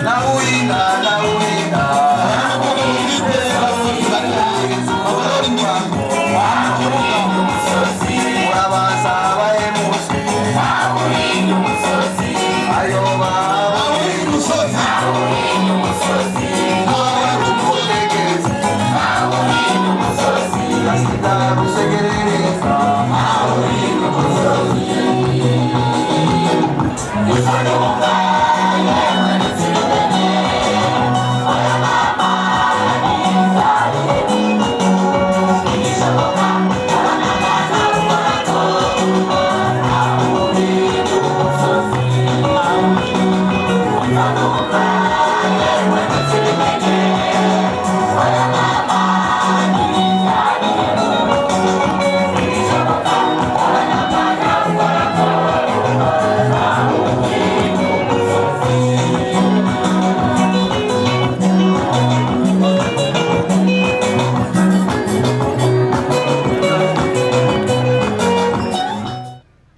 Nawinda, nawinda. Urabanza bahemutse. Ayo bawe. Umutegetsi. Gasita rusegerereza.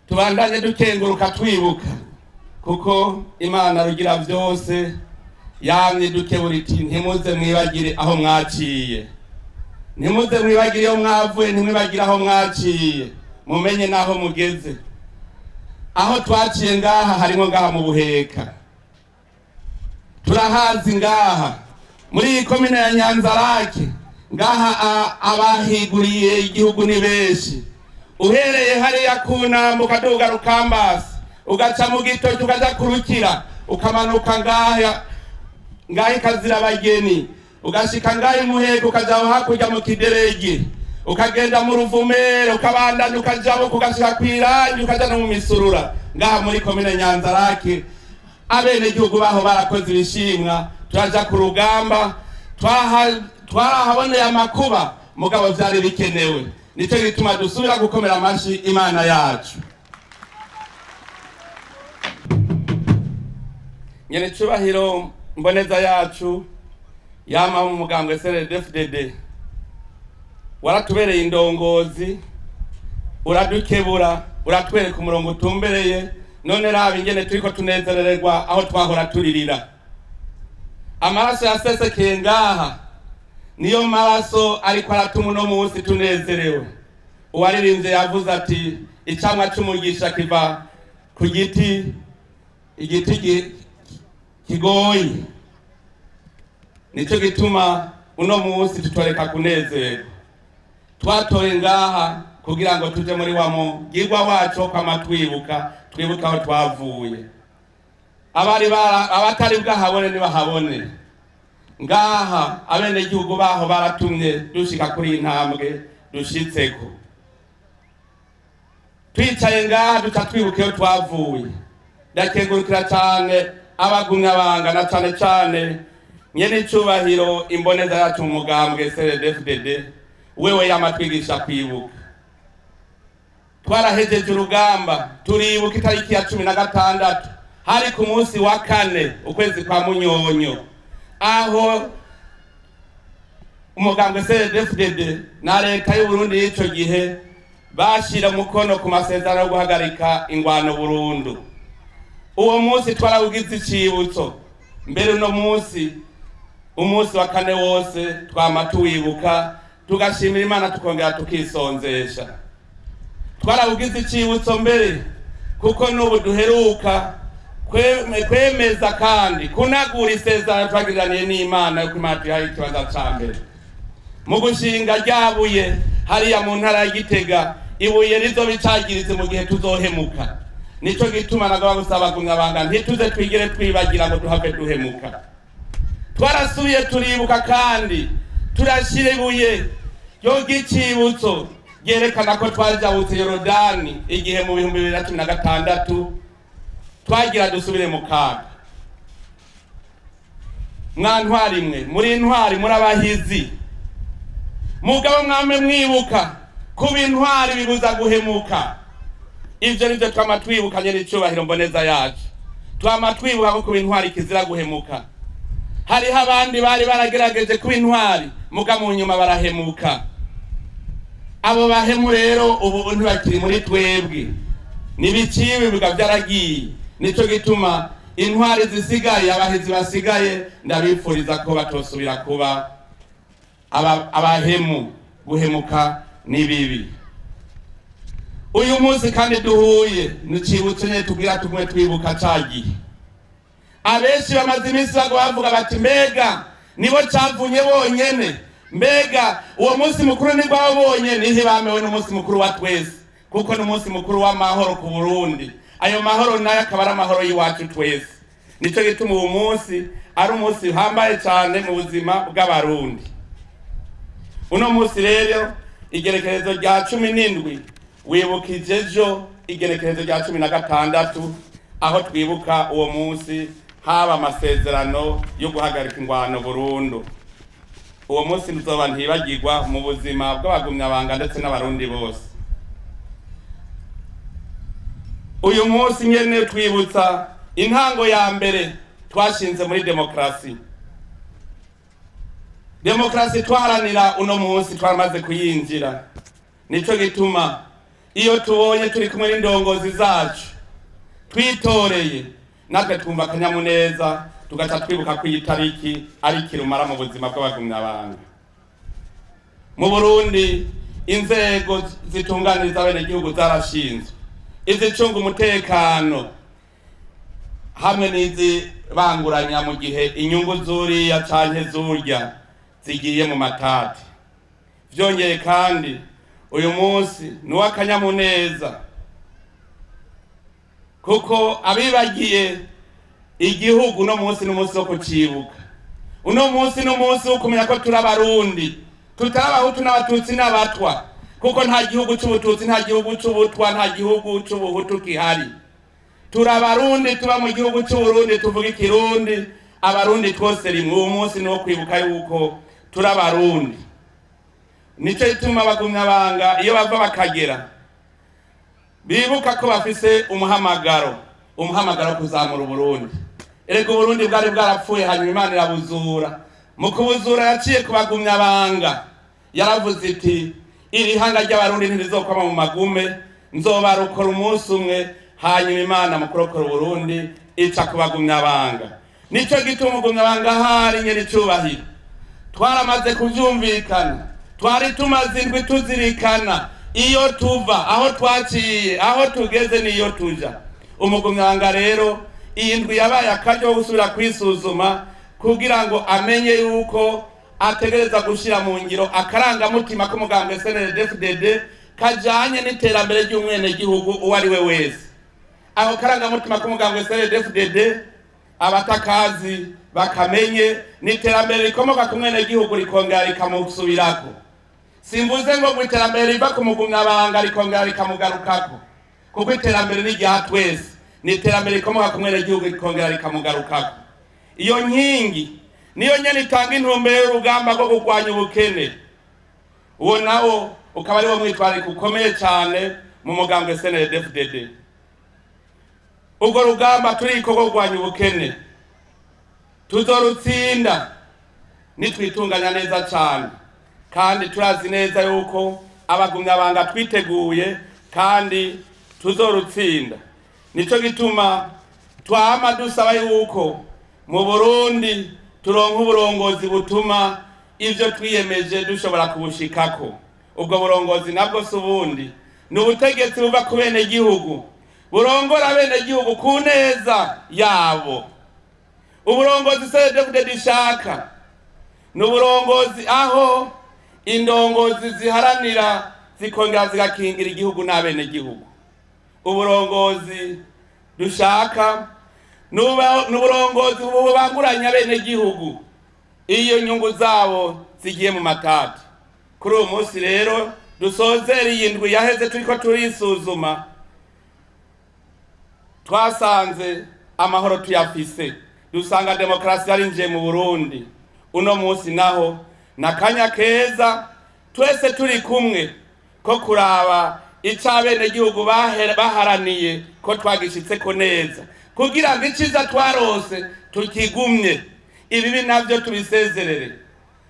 Tubandanye dukenguruka twibuka, kuko Imana rugira byose yamye dukebura iti: "Ntimuze mwibagire aho mwaciye, ntimuze mwibagire iyo mwavuye, ntimwibagire aho mwaciye, mumenye n'aho mugeze." Aho twaciye ngaha harimo ngaha mu Buheka, turahazi ngaha muri iyi komine ya Nyanzarake. Ngaha abahiguriye igihugu ni benshi. Uhereye hariya ku namba, ukaduga Rukambasi, ugaca mu Gitoki, ukaja kurukira, ukamanuka ngaha ngaha ikazira abageni, ugashika ngaha imuheka, ukaja aho hakurya mu Kideregi, ukagenda mu Ruvumere, ukabandanya ukajabuka, ugashika kw'irangi, ukaja no mu Misurura. Ngaha muri komine Nyanzarake abenegihugu baho barakoze ibishimwa. Turaja ku rugamba, twarahaboneye amakuba, mugabo vyari bikenewe. Nico gituma dusubira gukomera amashi Imana yacu. Nyene cubahiro mboneza yacu yama mu mugambwe CNDD-FDD, waratubereye indongozi, uradukebura, uratwereka umurongo utumbereye. None raba ingene turiko tunezerererwa aho twahora turirira. Amaraso yasesekeye ngaha niyo maraso ariko aratuma uno munsi tunezerewe. Uwaririmbye yavuze ati: "Icamwa c'umugisha kiva ku giti, igiti kigoye." Nico gituma uno munsi tutoreka kunezerwa. Twatoye ngaha kugira ngo tuje muri wa mugirwa wacu wo kwama twibuka, twibuka aho twavuye. Abari abatari bwahabone nibahabone. Ngaha abenegihugu baho baratumye dushika kuri iyi ntambwe dushitseko. Twicaye ngaha duca twibuka iyo twavuye. Ndakengurukira cane abagumyabanga, na cane cane nyene icubahiro imboneza yacu mu mugambwe CNDD-FDD, wewe yama twigisha kwibuka. Twarahejeje urugamba, turibuka itariki ya 16, hari ku munsi wa kane, ukwezi kwa Munyonyo, aho umugambwe CNDD-FDD na leta y'Uburundi y'ico gihe bashira umukono ku masezerano yo guhagarika ingwano burundu. Uwo munsi twarawugize icibutso. Mbere uno munsi, umunsi wa kane wose, twama tuwibuka, tugashimira Imana, tukongera tukisonzesha. Twarawugize icibutso mbere kuko n'ubu duheruka kwemeza kandi kunagura isezerano twagiraniye n'Imana yuko Imana tuyihaye ikibanza ca mbere mu gushinga ryabuye hariya mu ntara ya Gitega, ibuye rizoba icagirize mu gihe tuzohemuka. Nico gituma nagomba gusaba gumyabanga ntituze twigere twibagira ngo duhave duhemuka. Twarasubiye turibuka kandi turashira ibuye ry'icibutso ryerekana ko twajabutse Yorodani igihe mu 2016 twagira dusubire mu kaga. Mwa ntwari mwe, muri intwari, muri abahizi, mugabo mwame mwibuka kuba intwari bibuza guhemuka. Ivyo nivyo twama twibukanye n'icubahiro mboneza yacu. Twama twibuka ko kuba intwari kizira guhemuka. Hariho abandi bari baragerageje kuba intwari, muga mu nyuma barahemuka. Abo bahemu rero ubu ntibakiri muri twebwe, nibiciwe biga byaragiye. Nico gituma Intwari zisigaye, abahizi basigaye, ndabifuriza ko batosubira kuba abahemu. Guhemuka ni bibi. Uyu munsi kandi duhuye nicibutso nyene tubwira tumwe twibuka ca gihe. Abenshi bamaze iminsi bagwa bavuga bati: "Mbega nibo cavunye bonyene? Mbega uwo munsi mukuru ni rwabo bonyene?" Ntibamewe n'umunsi mukuru wa twese, kuko ni umunsi mukuru w'amahoro ku Burundi. Ayo mahoro nayo akaba ari amahoro y'iwacu twese. Nico gituma uwo munsi ari umunsi uhambaye cane mu buzima bw'Abarundi. Uno munsi rero, igerekerezo rya 17, wibukije ejo igerekerezo rya 16, aho twibuka uwo munsi haba amasezerano yo guhagarika ingwano burundu. Uwo munsi nzoba ntibagirwa mu buzima bw'abagumyabanga ndetse n'Abarundi bose. Uyu munsi nyene twibutsa intango ya mbere twashinze muri demokarasi. Demokarasi twaharanira, uno munsi twaramaze kuyinjira. Nico gituma iyo tubonye turi kumwe n'indongozi zacu twitoreye, natwe twumva akanyamuneza, tugaca twibuka ko iyi tariki ari kirumara mu buzima bw'abagumyabanga mu Burundi. Inzego zitunganiriza abenegihugu zarashinzwe, izicunga umutekano hamwe n'izibanguranya mu gihe inyungu zuriya canke zurya zigiye mu matati. Vyongeye kandi, uyu munsi ni uw'akanyamuneza kuko abibagiye igihugu, uno munsi ni umunsi wo kucibuka. Uno munsi ni umunsi wo kumenya ko turi Abarundi, tutari Abahutu n'Abatutsi n'Abatwa, kuko nta gihugu c'Ubututsi, nta gihugu c'Ubutwa, nta gihugu c'Ubuhutu gihari. Turi Abarundi tuba mu gihugu c'Uburundi, tuvuga Ikirundi, Abarundi twose rimwe. Uwo munsi ni uwo kwibuka yuko turi Abarundi. Nico gituma abagumyabanga, iyo bava bakagera, bibuka ko bafise umuhamagaro, umuhamagaro wo kuzamura Uburundi. Erega Uburundi bwari bwarapfuye, hanyuma Imana irabuzura. Mu kubuzura yaciye ku bagumyabanga. Yaravuze iti: "Iri hanga ry'Abarundi ntirizokwama mu magume, nzobarokora umunsi umwe." Hanyuma Imana mu kurokora Uburundi ica ku bagumyabanga. Nico gituma umugumyabanga ahari nyene icubahiro, twaramaze kuvyumvikana, twari tumaze indwi tuzirikana iyo tuva, aho twaciye, aho tugeze n'iyo tuja. Umugumyabanga rero, iyi ndwi yabaye akaryo ko gusubira kwisuzuma kugira ngo amenye yuko ategereza gushira mu ngiro akarangamutima k'umugambwe CNDD-FDD kajanye n'iterambere ry'umwenegihugu uwo ari we wese. Ako karangamutima k'umugambwe CNDD-FDD, abatakazi bakamenye, ni iterambere rikomoka ku mwenegihugu rikongera rikamusubirako. Simvuze ngo iterambere riva ku mugumyabanga rikongera rikamugarukako, kuko iterambere ni rya twese. Ni iterambere rikomoka ku mwenegihugu rikongera rikamugarukako. Iyo nkingi niyo nyene itanga intumbero y'urugamba rwo kurwanya ubukene. Uwo nawo ukaba ari wo mwitwarariko ukomeye cyane mu mugambwe CNDD-FDD. Urwo rugamba turiko rwo kurwanya ubukene tuzorutsinda nitwitunganya neza cyane, kandi turazi neza yuko abagumyabanga twiteguye kandi tuzorutsinda. Nico gituma twama dusaba yuko mu Burundi turonka uburongozi butuma ivyo twiyemeje dushobora kubushikako. Ubwo burongozi nabwo si ubundi, ni ubutegetsi buva ku bene gihugu, burongora bene gihugu ku neza yabo. Uburongozi CNDD-FDD ishaka ni uburongozi aho indongozi ziharanira zikongera zigakingira igihugu n'abenegihugu. Uburongozi dushaka ni uburongozi bubanguranya abenegihugu iyo nyungu zabo zigiye mu matati. Kuri uyu munsi rero dusozera iyi ndwi yaheze turiko turisuzuma, twasanze amahoro tuyafise, dusanga demokarasi yarinjiye mu Burundi. Uno munsi naho ni akanya keza twese turi kumwe ko kuraba ico abenegihugu baharaniye ko twagishitseko neza, kugira ngo iciza twarose tukigumye, ibibi navyo tubisezerere.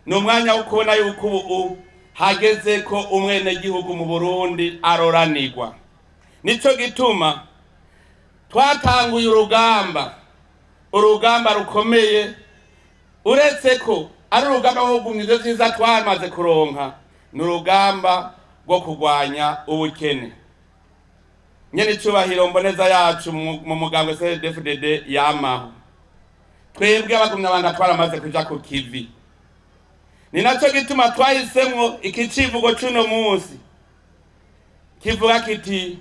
Ni umwanya wo kubona yuko ubu hageze ko umwenegihugu mu Burundi aroranirwa. Nico gituma twatanguye urugamba. Urugamba rukomeye, uretse ko ari urugamba rwo kugumya ivyo vyiza twamaze kuronka, ni urugamba rwo kurwanya ubukene. Nyene icubahiro mboneza yacu mu mugambwe CNDD-FDD yamaho, twebwe abagumyabanga twaramaze kuja ku kivi. Ni naco gituma twahisemwo iki civugo c'uno munsi kivuga kiti: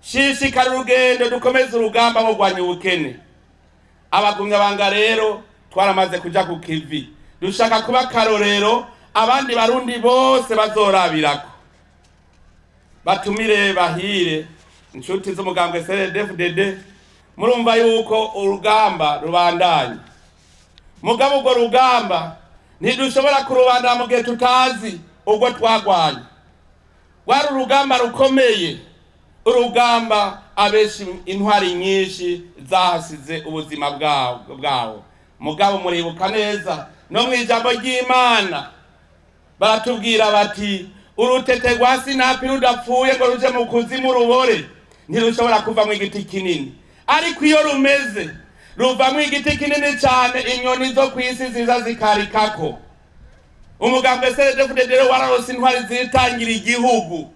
"Shishikara urugendo, dukomeze urugamba rwo kurwanya ubukene." Abagumyabanga rero twaramaze kuja ku kivi, dushaka kuba akarorero abandi Barundi bose bazorabirako. Batumire bahire, inshuti z'umugambwe CNDD-FDD, murumva yuko urugamba rubandanya. Mugabo urwo rugamba ntidushobora kurubandanya mu gihe tutazi ubwo twagwanye. Rwari urugamba rukomeye, urugamba abenshi intwari nyinshi zahasize ubuzima bwawo. Mugabo muribuka neza, no mu ijambo ry'Imana baratubwira bati: "Urutete rwa sinapi rudapfuye ngo ruje mu kuzimu rubore, ntirushobora kuvamwo igiti kinini. Ariko iyo rumeze, ruvamwo igiti kinini cyane, inyoni zo ku isi ziza zikarikako." Umugambwe CNDD-FDD rero wararose intwari zitangira igihugu.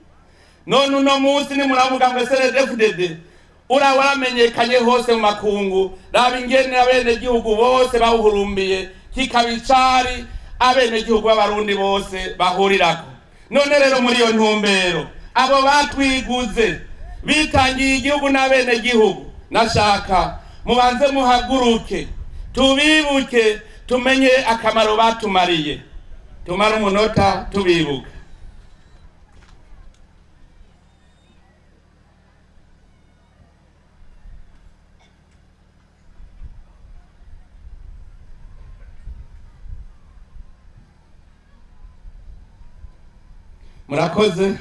None uno munsi ni muri mugambwe CNDD-FDD ura waramenyekanye hose mu makungu. Raba ingene abenegihugu bose bawuhurumbiye, kikaba icari abenegihugu b'Abarundi bose bahurirako. None rero muri iyo ntumbero, abo batwiguze bitangiye igihugu n'abenegihugu, nashaka mubanze muhaguruke tubibuke, tumenye akamaro batumariye. Tumare umunota tubibuka. Murakoze.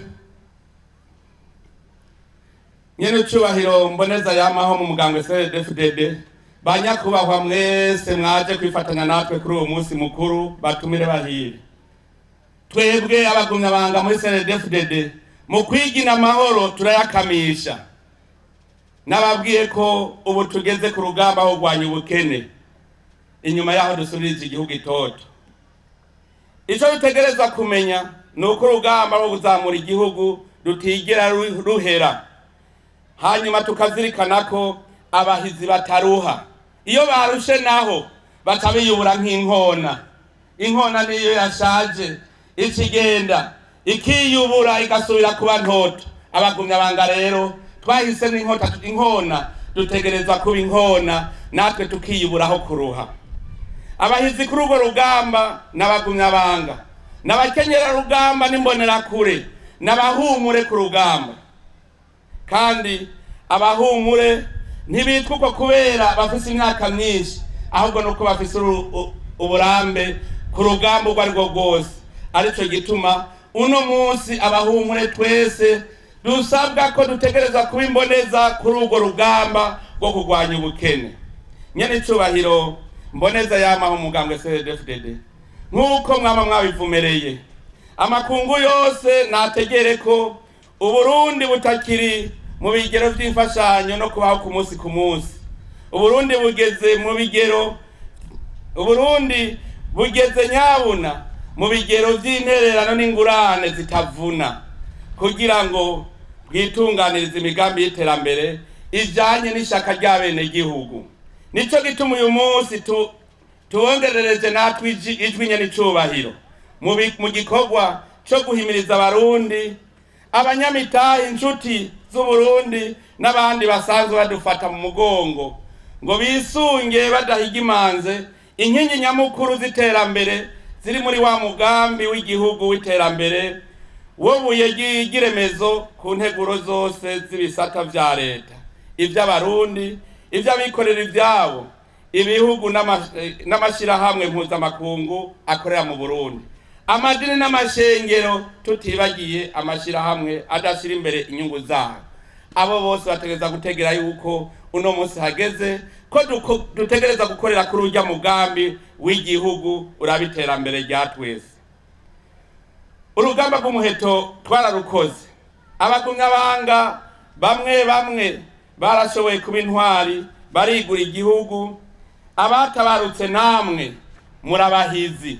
Nyene icubahiro mboneza yamaho mu mugambwe CNDD-FDD, banyakubahwa mwese mwaje kwifatanya natwe kuri uwo munsi mukuru, batumire bahire, twebwe abagumyabanga muri CNDD-FDD mu kwigina amahoro turayakamisha. Nababwiye ko ubu tugeze ku rugamba ho kurwanya ubukene, inyuma yaho dusubirije igihugu itoto. Ico dutegerezwa kumenya ni uko urugamba rwo kuzamura igihugu rutigera ruhera. Hanyuma tukazirikana ko abahizi bataruha. Iyo barushe naho baca biyubura nk'inkona. Inkona niyo yashaje ikigenda ikiyubura, igasubira kuba ntoto. Abagumyabanga rero twahise n'inkota inkona, dutegerezwa kuba inkona natwe, tukiyuburaho kuruha. Abahizi kuri urwo rugamba n'abagumyabanga, n'abakenyerarugamba, n'imbonerakure, n'abahumure ku rugamba. Kandi abahumure ntibitwa uko kubera bafise imyaka myinshi, ahubwo nuko bafise uburambe ku rugamba urwo ari rwo rwose. Arico gituma uno munsi abahumure twese dusabwa ko dutegerezwa kuba imboneza kuri urwo rugamba rwo kurwanya ubukene. Nyene icubahiro mboneza yamaho umugambwe CNDD-FDD, nk'uko mwaba mwabivumereye, amakungu yose nategere ko Uburundi butakiri mu bigero vy'imfashanyo no kubaho ku munsi ku munsi. Uburundi bugeze mu bigero, Uburundi bugeze nyabuna mu bigero vy'intererano n'ingurane zitavuna, kugira ngo bwitunganirize imigambi y'iterambere ijanye n'ishaka ry'abenegihugu. Nico gituma uyu munsi tubongerereje natwe ijwi nyene icubahiro mu gikorwa co guhimiriza Abarundi, abanyamitahe, inshuti z'Uburundi n'abandi basanzwe badufata mu mugongo, ngo bisunge badahiga imanze inkingi nyamukuru z'iterambere ziri muri wa mugambi w'igihugu w'iterambere wobuye ry'iremezo ku nteguro zose z'ibisata vya leta, ivy'Abarundi, ivy'abikorera ivyabo, ibihugu n'amashirahamwe mpuzamakungu akorera mu Burundi, amadini n'amashengero, tutibagiye amashirahamwe adashira imbere inyungu zabo. Abo bose bategereza gutegera yuko uno munsi hageze ko dutegereza gukorera kuri urya mugambi w'igihugu uraba iterambere rya twese. Urugamba rw'umuheto twararukoze. Abagumyabanga bamwe bamwe barashoboye kuba intwari, barigura igihugu. Abatabarutse namwe murabahizi.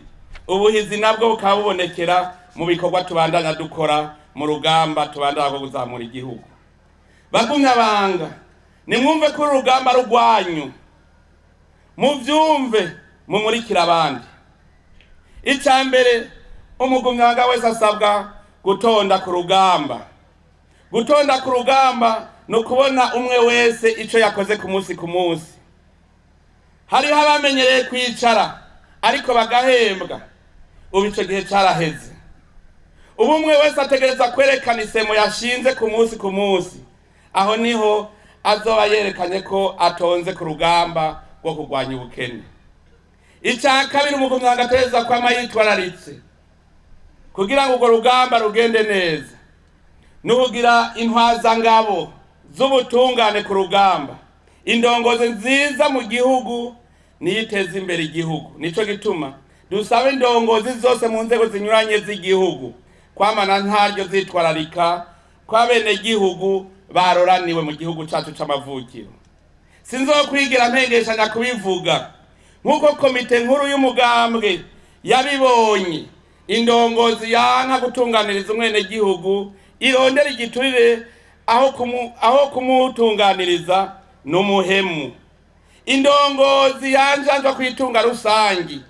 Ubuhizi nabwo bukaba bubonekera mu bikorwa tubandanya dukora mu rugamba tubandanya rwo kuzamura igihugu. Bagumyabanga, nimwumve ko uru rugamba rugwanyu, muvyumve, mumurikire abandi. Icya mbere, umugumyabanga wese asabwa gutonda ku rugamba. Gutonda ku rugamba ni ukubona umwe wese ico yakoze ku munsi ku munsi. Hariho abamenyereye kwicara ariko bagahembwa, ubu ico gihe caraheze. Ubu umwe wese ategereza kwerekana isemo yashinze ku munsi ku munsi. Aho niho azoba yerekanye ko atonze ku rugamba rwo kurwanya ubukene. Icya kabiri, umugumyabanga ategereza kwama yitwararitse kugira ngo urwo rugamba rugende neza, nukugira intwazangabo z'ubutungane ku rugamba. Indongozi nziza mu gihugu niyo iteza imbere igihugu. Nico gituma dusaba indongozi zose mu nzego zinyuranye z'igihugu kwamana ntaryo zitwararika ko abenegihugu baroraniwe mu gihugu cacu c'amavukiro. Sinzokwigira mpengeshanya kubivuga nk'uko komite nkuru y'umugambwe yabibonye. Indongozi yanka gutunganiriza umwenegihugu irondera igiturire aho kumutunganiriza n'umuhemu. Indongozi yanjanjwa kwitunga rusangi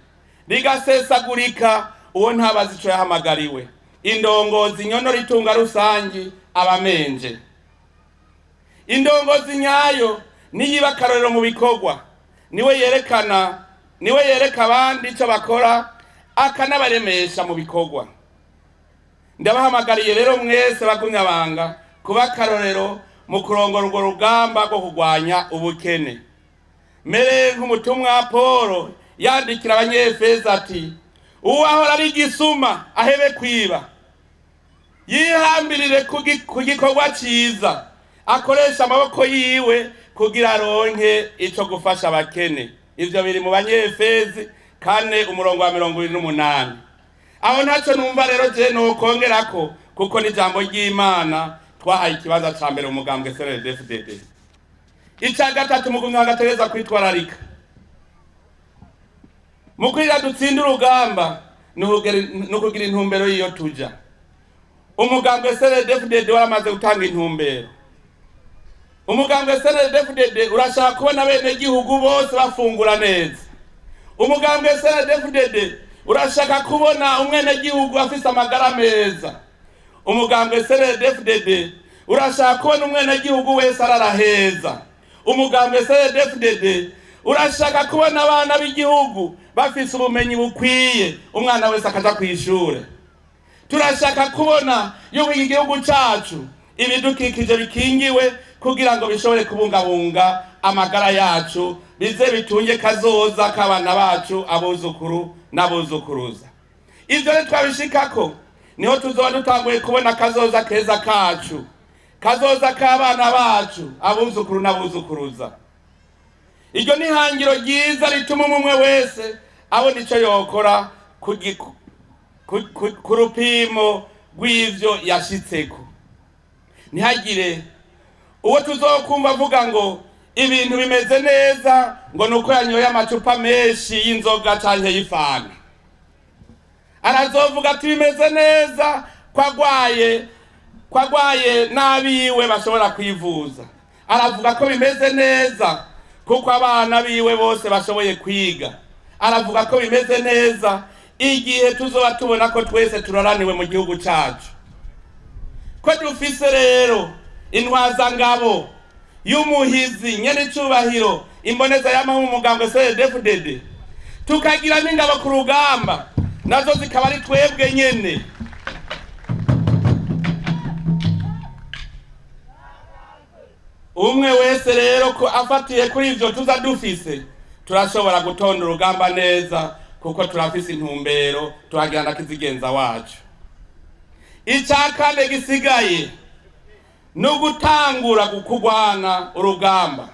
rigasesagurika, uwo ntabazi ico yahamagariwe. Indongozi nyonora itunga rusangi abamenje. Indongozi nyayo niyiba akarorero mu bikorwa, niwe yerekana, niwe yereka abandi ico bakora, akanabaremesha mu bikorwa. Ndabahamagariye rero mwese bagumyabanga kuba akarorero mu kurongora urwo rugamba rwo kurwanya ubukene. Mere nk'umutumwa Paul yandikira Abanyefeza ati: "Uwahora ari igisuma ahebe kwiba, yihambirire ku gikorwa ciza, akoresha amaboko yiwe kugira aronke ico gufasha abakene." Ivyo biri mu Banyefezi 4, umurongo wa 28. Aho ntaco numva rero je nokongerako, kuko n'ijambo ry'Imana twahaye ikibanza ca mbere mu mugambwe CNDD-FDD. Ica gatatu mugumya agategereza kwitwararika mu kwira dutsinda urugamba ni ukugira intumbero y'iyo tuja. Umugambwe CNDD-FDD waramaze gutanga intumbero. Umugambwe CNDD-FDD urashaka kubona bene gihugu bose bafungura neza. Umugambwe CNDD-FDD urashaka kubona umwenegihugu afise amagara meza. Umugambwe CNDD-FDD urashaka kubona umwenegihugu wese arara heza. Umugambwe CNDD-FDD urashaka kubona abana b'igihugu bafise ubumenyi bukwiye, umwana wese akaja kw'ishure. Turashaka kubona yuko iki gihugu cacu ibidukikije bikingiwe kugira ngo bishobore kubungabunga amagara yacu, bize bitunge kazoza k'abana bacu, abuzukuru n'abuzukuruza. Ivyo rero twabishikako niho tuzoba dutanguye kubona kazoza keza kacu, kazoza k'abana bacu, abuzukuru n'abuzukuruza. Iryo ni ihangiro ryiza rituma umwe wese abona ico yokora ku rupimo rw'ivyo yashitseko. Ntihagire uwo tuzokumva avuga ngo ibintu bimeze neza ngo nuko yanyoye amacupa menshi y'inzoga canke y'ifanta. Arazovuga ati bimeze neza kwagwaye n'abiwe bashobora kwivuza. Aravuga ko bimeze neza kuko abana biwe bose bashoboye kwiga. Aravuga ko bimeze neza igihe tuzoba tubona ko twese turaraniwe mu gihugu cacu, ko dufise rero intwazangabo y'umuhizi nyene icubahiro imboneza y'amaho mu mugambwe CNDD-FDD, tukagira n'ingabo ku rugamba nazo zikaba ari twebwe nyene. Umwe wese rero ko afatiye kuri ivyo tuza dufise, turashobora gutonda urugamba neza kuko turafise intumbero, tuhagira na kizigenza wacu. Ica kane gisigaye ni ugutangura kurwana urugamba.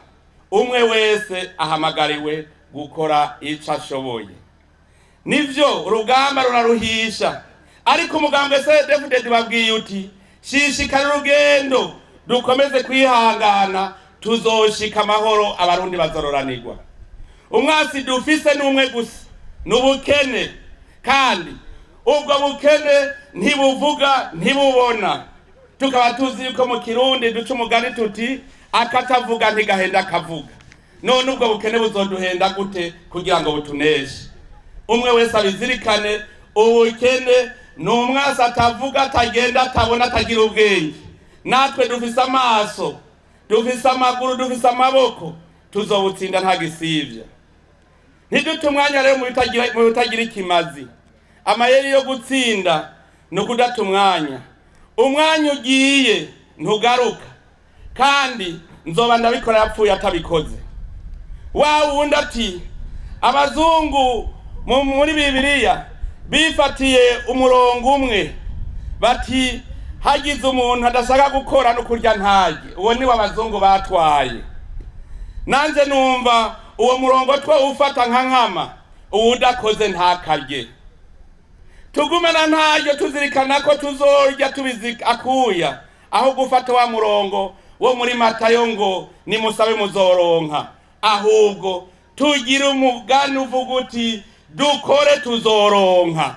Umwe wese ahamagariwe gukora ico ashoboye. Nivyo, urugamba ruraruhisha, ariko umugambwe CNDD-FDD babwiye uti: "Shishikara urugendo, dukomeze kwihangana, tuzoshika amahoro, abarundi bazororanirwa." Umwasi dufise ni umwe gusa, ni ubukene, kandi ubwo bukene ntibuvuga, ntibubona. Tukaba tuzi yuko mu Kirundi duca umugani tuti: "Akatavuga ntigahenda akavuga." None ubwo bukene buzoduhenda gute kugira ngo butuneshe? Umwe wese abizirikane: ubukene ni umwasi atavuga, atagenda, atabona, atagira ubwenge. Natwe dufise amaso, dufise amaguru, dufise amaboko, tuzobutsinda nta gisivya. Ntidute umwanya rero mu bitagira ikimazi. Amayeri yo gutsinda ni ukudata umwanya. Umwanya ugiye ntugaruka, kandi nzoba ndabikora yapfuye atabikoze. Wa wundi ati abazungu muri Bibiliya bifatiye umurongo umwe, bati: "Hagize umuntu adashaka gukora no kurya ntarye." Uwo niwe abazungu batwaye. Nanjye numva uwo murongo two ufata nka nkama: uwudakoze ntakarye. Tugume na ntaryo, tuzirikana ko tuzorya tubizi akuya, aho gufata wa murongo wo muri Matayo ngo: "Nimusabe muzoronka." Ahubwo tugira umugani uvuga uti: "Dukore tuzoronka."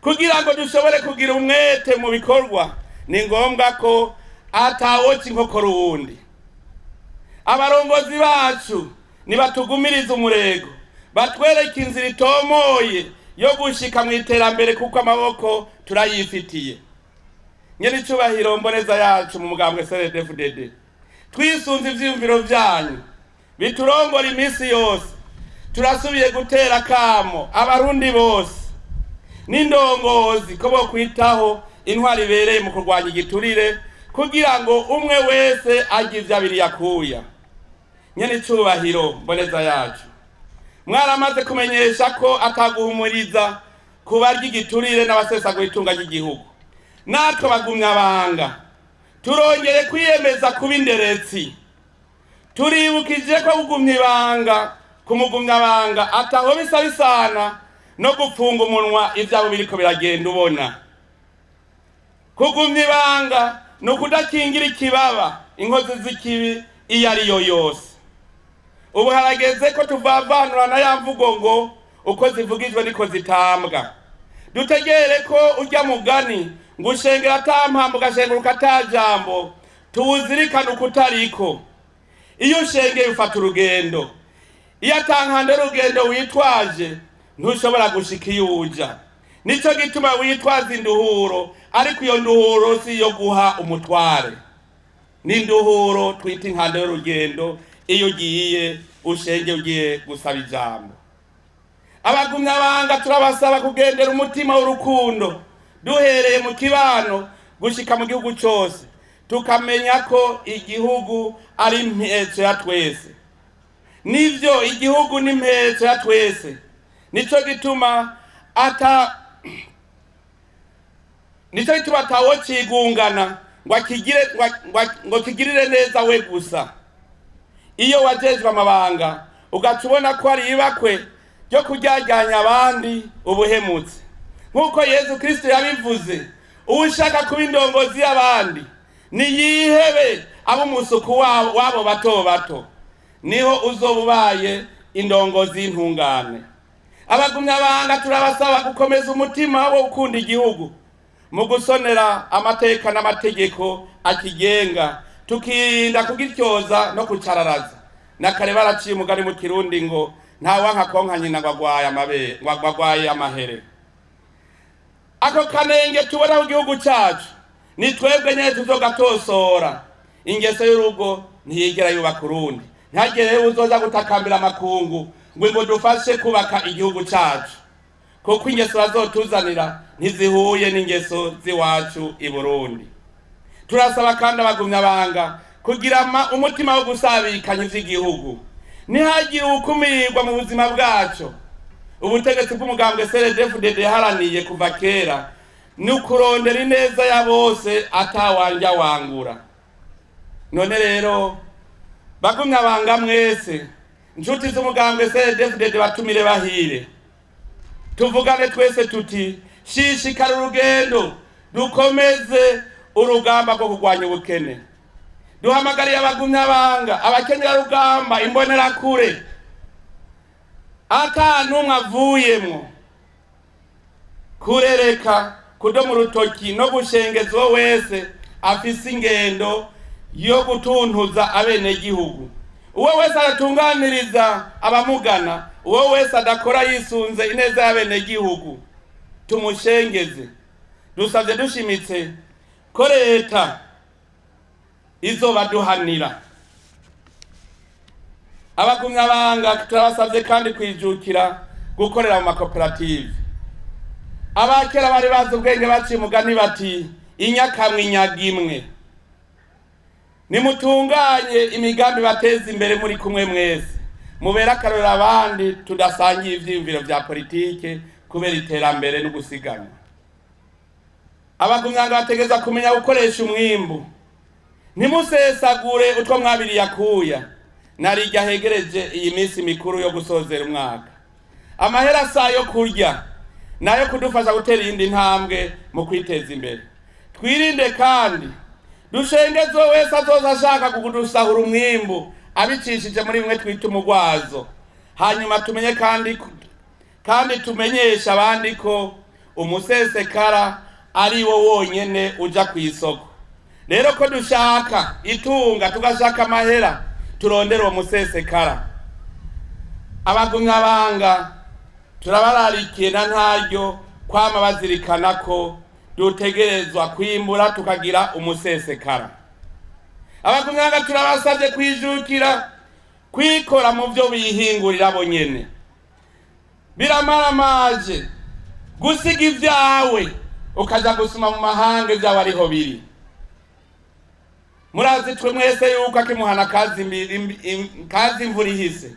Kugira ngo dushobore kugira umwete mu bikorwa, ni ngombwa ko atawoca inkokora uwundi. Abarongozi bacu nibatugumirize umurego, batwereke inzira itomoye yo gushika mu iterambere, kuko amaboko turayifitiye. Nyene icubahiro mboneza yacu mu mugambwe CNDD-FDD, twisunze ivyiyumviro vyanyu biturongora iminsi yose, turasubiye gutera kamo Abarundi bose n'indongozi ko bokwitaho intwari ibereye mu kurwanya igiturire, kugira ngo umwe wese arye ivyo abiri yakuya. Nyene icubahiro mboneza yacu, mwaramaze kumenyesha ko ataguhumuriza ku barya igiturire n'abasesagura itunga ry'igihugu. Natwe bagumyabanga turongeye kwiyemeza kuba inderetsi. Turibukije ko kugumya ibanga ku mugumyabanga ataho bisa bisana no gupfunga umunwa ivyabo biriko biragenda ubona. Kugumya ibanga ni ukudakingira ikibaba inkozi z'ikibi iyo ari yo yose. Ubu harageze ko tuvavanura na ya mvugo ngo: "Uko zivugijwe niko zitambwa." Dutegere ko urya mugani ngo: "Ushengera atampambo ugashenguruka ata jambo," tuwuzirikane ukutariko. Iyo ushengeye ufata urugendo. Iyo atankanda y'urugendo witwaje, ntushobora gushika iyo uja. Nico gituma witwaza induhuro, ariko iyo nduhuro si iyo guha umutware, ni induhuro twita inkanda y'urugendo iyo ugiye ushenge, ugiye gusaba ijambo. Abagumyabanga turabasaba kugendera umutima w'urukundo, duhereye mu kibano gushika mu gihugu cose, tukamenya ko igihugu ari impetso ya twese. Nivyo, igihugu ni impetso ya twese. Nico gituma atawo cigungana ngo akigire ngo kigirire neza we gusa. Iyo wajejwe amabanga ugaca ubona ko ari ibakwe ryo kuryajyanya abandi, ubuhemutse. Nk'uko Yezu Kristo yabivuze, uwushaka kuba indongozi y'abandi niyihebe abe umusuku wabo bato bato, niho uzoba ubaye indongozi y'intungane. Abagumyabanga turabasaba gukomeza umutima wo gukunda igihugu mu gusonera amateka n'amategeko akigenga, tukirinda kugityoza no kucararaza. Na kare baraciye umugani mu Kirundi ngo: "Ntawanka konka nyina ngo agwaye amabere, ngo agwaye amahere." Ako kanenge tubona ku gihugu cacu ni twebwe nyene tuzogatosora. Ingeso y'urugo ntiyigera yubaka urundi. Ntihagire rero uzoza gutakambira amakungu ngo dufashe kubaka igihugu cacu, kuko ingeso bazotuzanira ntizihuye n'ingeso z'iwacu i Burundi. Turasaba kandi abagumyabanga kugira umutima wo gusabikanya ivy'igihugu, ntihagire uwukumirwa mu buzima bwaco. Ubutegetsi bw'umugambwe CNDD-FDD yaharaniye kuva kera ni ukurondera ineza ya bose, atawanja wangura. None rero, bagumyabanga mwese, nshuti z'umugambwe CNDD-FDD, batumire bahire, tuvugane twese tuti: "Shishikara urugendo, dukomeze urugamba rwo kurwanya ubukene." Duhamagariye abagumyabanga, abakenyerarugamba, imbonerakure. Ata n'umwe avuyemwo, kurereka, kudoma urutoki no gushengeza uwo wese afise ingendo yo gutuntuza abenegihugu, uwo wese adatunganiriza abamugana, uwo wese adakora yisunze ineza y'abenegihugu, tumushengeze. Dusavye dushimitse ko leta izobaduhanira. Abagumyabanga turabasavye kandi kwijukira gukorera mu makoperative. Abakera bari bazi ubwenge baciye umugani bati: "Inyakamwe inyaga imwe." Nimutunganye imigambi bateza imbere muri kumwe mwese, mubere akarorero abandi tudasangiye ivyiyumviro vya politike kubera iterambere no gusiganwa. Abagumyanga bategereza kumenya gukoresha umwimbu. Ntimusesagure utwo mwabiriye akuya. Narirya hegereje iyi minsi mikuru yo gusozera umwaka, amahera asa yo kurya nayo kudufasha gutera iyindi ntambwe mu kwiteza imbere. Twirinde kandi dushengeze uwo wese azoza ashaka kudusahura umwimbu abicishije muri bimwe twita umugwazo. Hanyuma tumenye kandi tumenyeshe abandi ko umusesekara ari wo wonyene uja ku isoko. Rero ko dushaka itunga, tugashaka amahera, turondere uwo musesekara. Abagumyabanga turabararikiye na ntaryo kwama bazirikana ko dutegerezwa kwimbura tukagira umusesekara. Abagumyabanga turabasabye kwijukira kwikora mu byo bihingurira bo nyene. Biramaramaje gusiga ibyawe ukaja gusuma mu mahanga ibyawe ariho biri. Murazi twe mwese yuko akimuhana kazi kazi imvura ihise.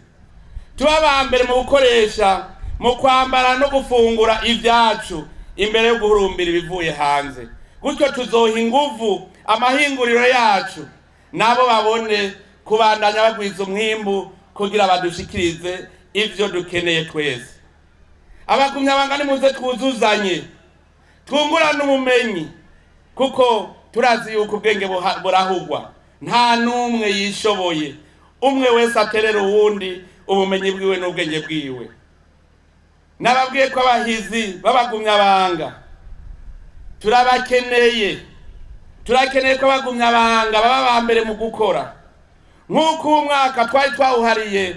Tuba aba mbere mu gukoresha, mu kwambara no gufungura ibyacu imbere yo guhurumbira ibivuye hanze. Gutyo tuzoha inguvu amahinguriro yacu, nabo babone kubandanya bagwiza umwimbu kugira badushikirize ivyo dukeneye twese. Abagumyabanga, nimuze twuzuzanye, twungurane ubumenyi, kuko turazi yuko ubwenge burahugwa. Nta n'umwe yishoboye, umwe wese aterera uwundi ubumenyi bwiwe n'ubwenge bwiwe. Nababwiye ko abahizi b'abagumyabanga turabakeneye. Turakeneye ko abagumyabanga baba ba mbere mu gukora. Nk'uko uwu mwaka twari twawuhariye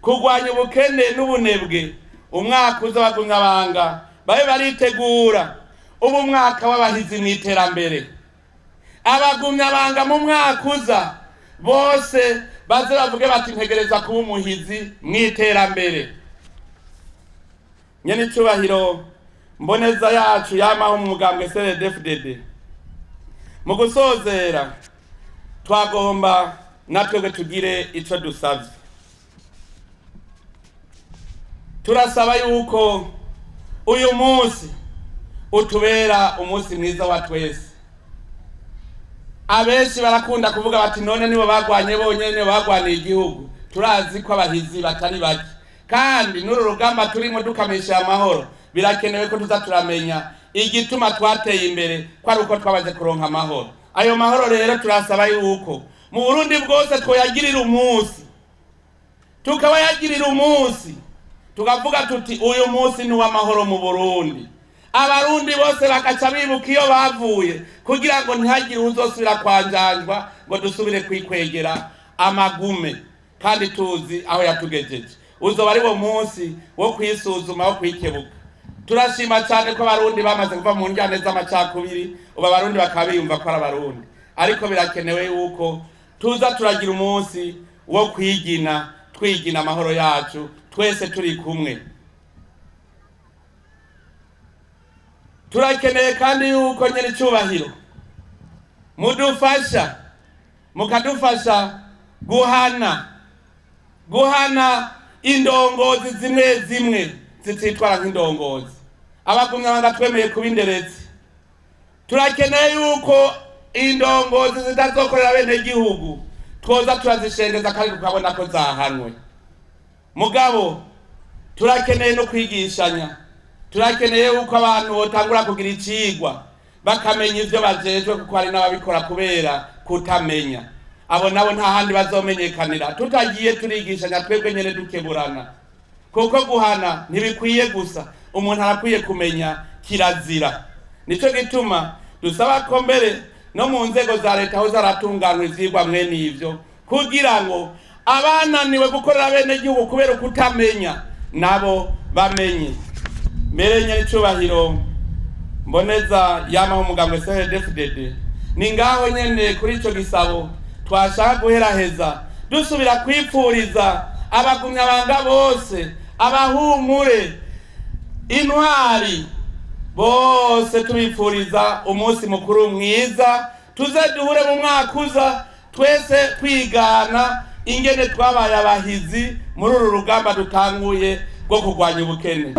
kurwanya ubukene n'ubunebwe, umwaka uza abagumyabanga babe baritegura ubu mwaka w'abahizi mu iterambere. Abagumyabanga mu mwaka uza bose baze bavuge bati: "Ntegereza kuba umuhizi mu iterambere." Nyene icubahiro mboneza yacu yamaho mu mugambwe CNDD-FDD, mu gusozera twagomba natwebwe tugire ico dusavye. Turasaba yuko uyu munsi utubera umunsi mwiza wa twese. Abenshi barakunda kuvuga bati: "None nibo bagwanye bonyene, nibo bagwaniye igihugu." Turazi ko abahizi batari bake, kandi n'uru rugamba turimo dukamisha amahoro, birakenewe ko tuza turamenya igituma twateye imbere, ko ari uko twamaze kuronka amahoro. Ayo mahoro rero turasaba yuko mu Burundi bwose twoyagirira umunsi, tukabayagirira umunsi, tukavuga tuti: "Uyu munsi ni uw'amahoro mu Burundi." Abarundi bose bakaca bibuka iyo bavuye, kugira ngo ntihagire uzosubira kwanjanjwa ngo dusubire kwikwegera amagume kandi tuzi aho yatugejeje. Uzoba ari wo munsi wo kwisuzuma, wo kwikebuka. Turashima cyane ko abarundi bamaze kuva mu njyane z'amacakubiri, ubu abarundi bakaba biyumva ko ari abarundi. Ariko birakenewe yuko tuza turagira umunsi wo kwigina, twigina amahoro yacu twese turi kumwe. Turakeneye kandi yuko nyene icubahiro mudufasha, mukadufasha guhana indongozi zimwe zimwe zititwara nk'indongozi. Abagumyabanga twemeye kuba inderezi. Turakeneye yuko indongozi zitazokorera bene gihugu twoza turazishengeza kandi tukabona ko zahanwe. Mugabo turakeneye no kwigishanya. Turakeneye yuko abantu botangura kugira icigwa, bakamenya ivyo bajejwe, kuko hari n'ababikora kubera kutamenya. Abo nabo nta handi bazomenyekanira tutagiye turigishanya twebwe nyene, dukeburana. Kuko guhana ntibikwiye gusa, umuntu arakwiye kumenya kirazira. Nico gituma dusaba ko mbere no mu nzego za leta aho zaratunganwa ivyigwa mwene ivyo, kugira ngo abananiwe gukorera bene gihugu kubera ukutamenya nabo bamenye. Mbere nyenicubahiro mboneza yamaho umugambwe CNDD-FDD, ni ngaho nyene kuri ico gisabo twashaka guheraheza dusubira kwipfuriza abagumyabanga bose, abahumure, intwari bose, tubipfuriza umunsi mukuru mwiza. Tuze duhure mu mwaka uza twese twigana ingene twabaye abahizi muri uru rugamba dutanguye rwo kurwanya ubukene.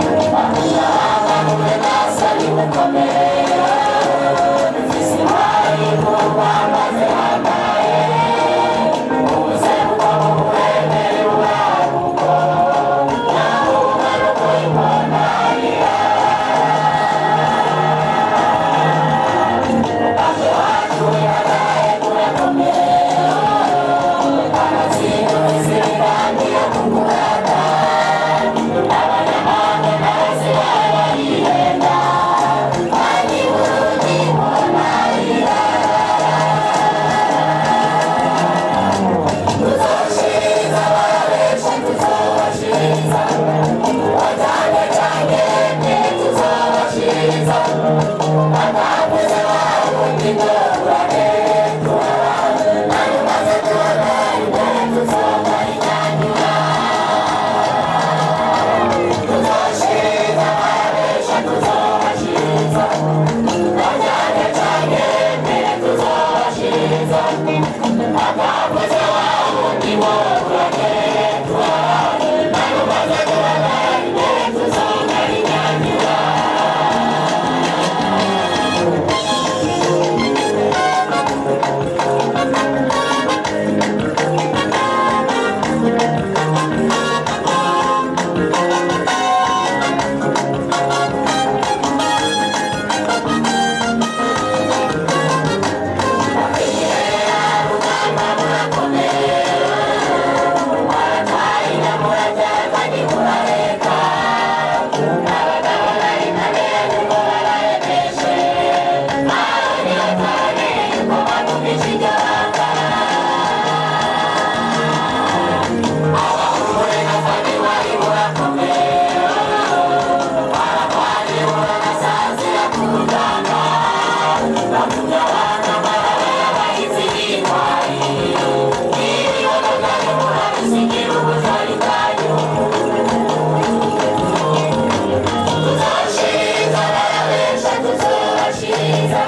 Tuzoshiza, barabesha, tuzobashiza.